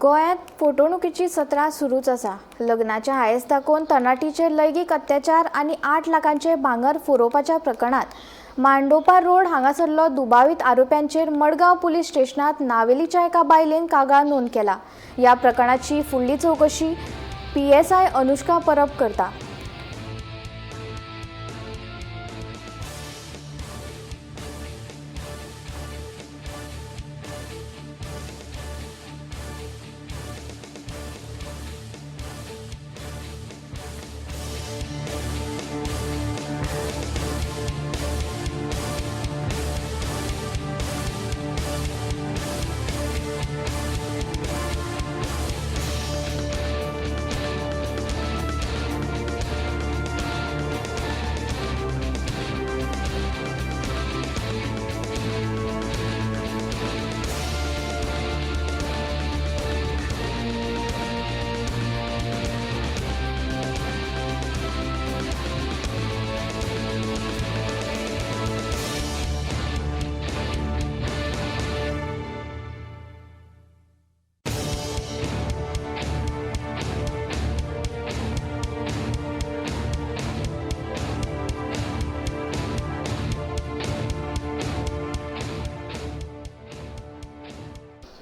गोंयांत फटवणुकीची सत्रां सुरूच आसा. लग्नाचे हांयस दाखोवन तरणाटीचेर लैंगीक अत्याचार आनी 8 लाखांचे भांगर फोरोवपाच्या प्रकरणांत मांडोपा रोड हांगासरलो दुबावीत आरोप्यांचेर मडगांव पुलीस स्टेशनांत नावेलीच्या एका बायलेन कागाळ नोंद केला. ह्या प्रकरणाची फुडली चवकशी PSI Anushka Parab करता.